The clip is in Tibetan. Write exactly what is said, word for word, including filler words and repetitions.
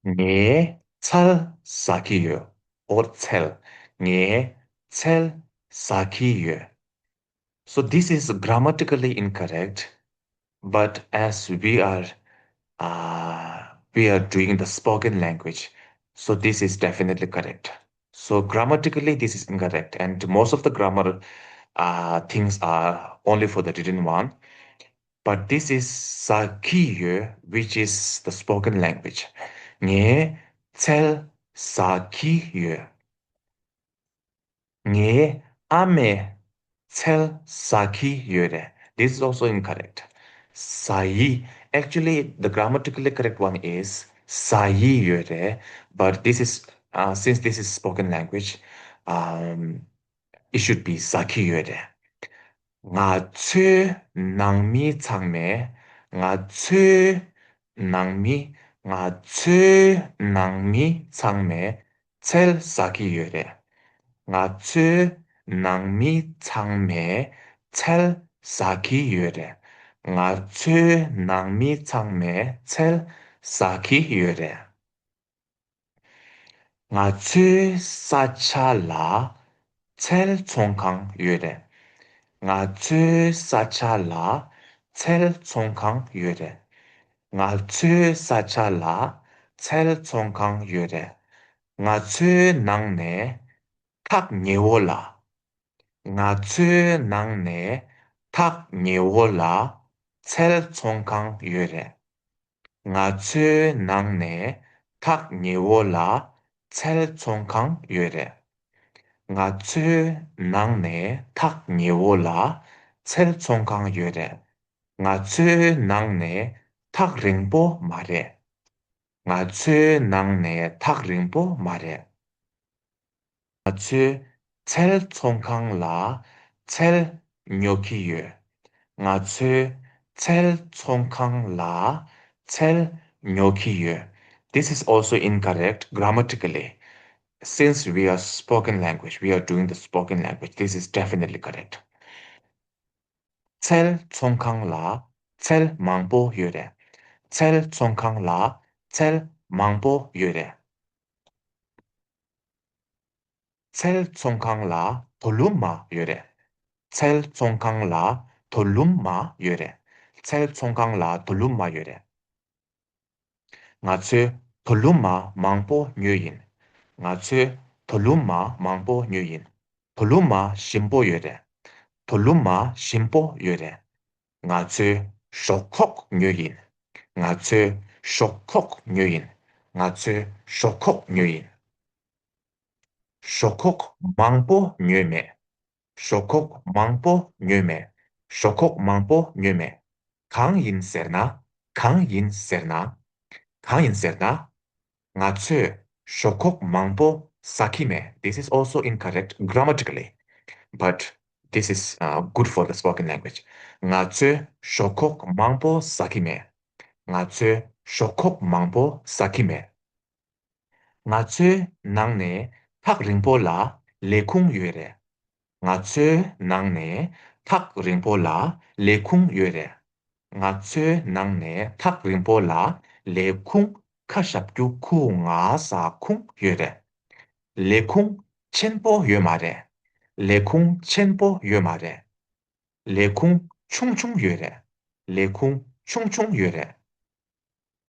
ངས་ཚལ་ཟ་གི་ཡོད། or ཚལ། ངས་ཚལ་ཟ་གི་ཡོད། So this is grammatically incorrect, but as we are uh, we are doing the spoken language, so this is definitely correct. So grammatically this is incorrect, and most of the grammar uh, things are only for the written one. But this is ཟ་གི་ཡོད, which is the spoken language. ངས་ཚལ་ཟ་གི་ཡོད། ངའི་ཨ་མས་ཚལ་ཟ་གི་ཡོད་རེད། This is also incorrect. ཟ་ཡི། Actually, the grammatically correct one is ཟ་ཡི་ཡོད་རེད། But this is, uh, since this is spoken language, um, it should be ཟ་གི་ཡོད་རེད། ང་ཚོའི་ནང་མི་ཚང་མས། ང་ཚོའི་ནང་མི། ང་ཚོའི་ནང་མི་ཚང་མས་ཚལ་ཟ་གི་ཡོད་རེད། ང་ཚོའི་ནང་མི་ཚང་མས་ཚལ་ཟ་གི་ཡོད་རེད། ང་ཚོའི་ནང་མི་ཚང་མས་ཚལ་ཟ་གི་ཡོད་རེད། ང་ཚོའི་ས་ཆ་ལ་ཚལ་ཚོང་ཁང་ཡོད་རེད། ང་ཚོའི་ས་ཆ་ལ་ཚལ་ཚོང་ཁང་ཡོད་རེད། ང་ཚོའི་ས་ཆ་ལ་ཚལ་ཚོང་ཁང་ཡོད་རེད། ང་ཚོའི་ནང་ནས་ཐག་ཉེ་བོ་ལ། ང་ཚོའི་ནང་ནས་ཐག་ཉེ་བོ་ལ་ཚལ་ཚོང་ཁང་ཡོད་རེད། ང་ཚོའི་ནང་ནས་ཐག་ཉེ་བོ་ལ་ཚལ་ཚོང་ཁང་ཡོད་རེད། ང་ཚོའི་ནང་ནས་ཐག་ཉེ་བོ་ལ་ཚལ་ཚོང་ཁང་ཡོད་རེད། ང་ཚོའི་ནང་ནས་ཐག་རིང་པོ་མ་རེད། ང་ཚོའི་ནང་ནས་ཐག་རིང་པོ་མ་རེད། ང་ཚོས་ཚལ་ཚོང་ཁང་ལ་ཚལ་ཉོ་གི་ཡོད། ང་ཚོས་ཚལ་ཚོང་ཁང་ལ་ཚལ་ཉོ་གི་ཡོད། This is also incorrect grammatically. Since we are spoken language, we are doing the spoken language. This is definitely correct. ཚལ་ཚོང་ཁང་ལ་ཚལ་མང་པོ་ཡོད་རེད། ཚལ་ཚོང་ཁང་ལ་ཚལ་མང་པོ་ཡོད་རེད། ཚལ་ཚོང་ཁང་ལ་དོ་ལུམ་མ་ཡོད་རེད། ཚལ་ཚོང་ཁང་ལ་དོ་ལུམ་མ་ཡོད་རེད། ཚལ་ཚོང་ཁང་ལ་དོ་ལུམ་མ་ཡོད་རེད། ང་ཚོས་དོ་ལུམ་མ་མང་པོ་ཉོས་ཡིན། ང་ཚོས་དོ་ལུམ་མ་མང་པོ་ཉོས་ཡིན། དོ་ལུམ་མ་ཞིམ་པོ་ཡོད་རེད། དོ་ལུམ་མ་ཞིམ་པོ་ཡོད་རེད། ང་ཚོས་ཞོག་ཁོག་ཉོས་ཡིན། ང་ཚོས་ཞོག་ཁོག་ཉོས་ཡིན། ང་ཚོས་ཞོག་ཁོག་ཉོས་ཡིན། ཞོག་ཁོག་མང་པོ་ཉོས་མེད། ཞོག་ཁོག་མང་པོ་ཉོས་མེད། ཞོག་ཁོག་མང་པོ་ཉོས་མེད། གང་ཡིན་ཟེར་ན། གང་ཡིན་ཟེར་ན། གང་ཡིན་ཟེར་ན། ང་ཚོས་ཞོག་ཁོག་མང་པོ་ཟ་གི་མེད། This is also incorrect grammatically, but this is, uh, good for the spoken language. ང་ཚོས་ཞོག་ཁོག་མང་པོ་ཟ་གི་མེད། ང་ཚོས་ཞོག་ཁོག་མང་པོ་ཟ་གི་མེད། ང་ཚོའི་ནང་ནས་ཐག་རིང་པོ་ལ་ལས་ཁུངས་ཡོད་རེད། ང་ཚོའི་ནང་ནས་ཐག་རིང་པོ་ལ་ལས་ཁུངས་ཡོད་རེད། ང་ཚོའི་ནང་ནས་ཐག་རིང་པོ་ལ་ལས་ཁུངས། ཁ་ཞབས་ཀྱུ་ཁུ་ང་ས་ཁུངས་ཡོད་རེད། ལས་ཁུངས་ཆེན་པོ་ཡོད་མ་རེད། ལས་ཁུངས་ཆེན་པོ་ཡོད་མ་རེད། ལས་ཁུངས་ཆུང་ཆུང་ཡོད་རེད། ལས་ཁུངས་ཆུང་ཆུང་ཡོད་རེད།